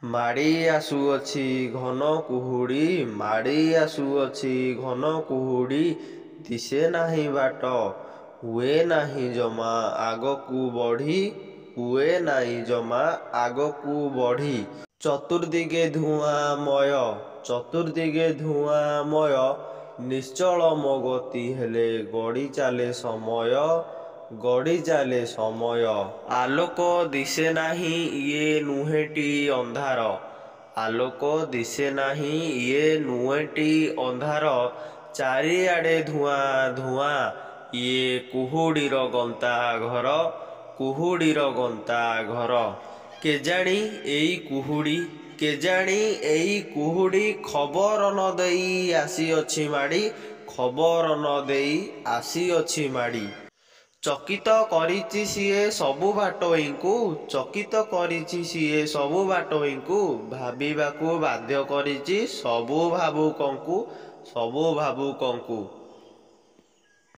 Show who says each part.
Speaker 1: ମାଡ଼ି ଆସୁଅଛି ଘନ କୁହୁଡ଼ି, ମାଡ଼ି ଆସୁଅଛି ଘନ କୁହୁଡ଼ି, ଦିଶେ ନାହିଁ ବାଟ, ହୁଏ ନାହିଁ ଜମା ଆଗକୁ ବଢ଼ି, ହୁଏ ନାଇଁ ଜମା ଆଗକୁ ବଢ଼ି। ଚତୁର୍ଦିଗେ ଧୂଆଁମୟ, ଚତୁର୍ଦିଗେ ଧୂଆଁମୟ, ନିଶ୍ଚଳ ମୋ ଗତି, ହେଲେ ଗଡ଼ି ଚାଲେ ସମୟ, ଗଡ଼ି ଚାଲେ ସମୟ। ଆଲୋକ ଦିଶେ ନାହିଁ ଇଏ ନୁହେଁଟି ଅନ୍ଧାର, ଆଲୋକ ଦିଶେ ନାହିଁ ଇଏ ନୁହେଁଟି ଅନ୍ଧାର, ଚାରିଆଡ଼େ ଧୂଆଁ ଧୂଆଁ, ଇଏ କୁହୁଡ଼ିର ଗନ୍ତାଘର, କୁହୁଡ଼ିର ଗନ୍ତାଘର। କେଜାଣି ଏଇ କୁହୁଡ଼ି, କେଜାଣି ଏଇ କୁହୁଡ଼ି ଖବର ନ ଦେଇ ଆସିଅଛି ମାଡ଼ି, ଖବର ନ ଦେଇ ଆସିଅଛି ମାଡ଼ି। ଚକିତ କରିଚି ସିଏ ସବୁ ବାଟୋଇଙ୍କୁ, ଚକିତ କରିଛି ସିଏ ସବୁ ବାଟୋଇଙ୍କୁ, ଭାବିବାକୁ ବାଧ୍ୟ କରିଚି ସବୁ ଭାବୁକଙ୍କୁ, ସବୁ ଭାବୁକଙ୍କୁ।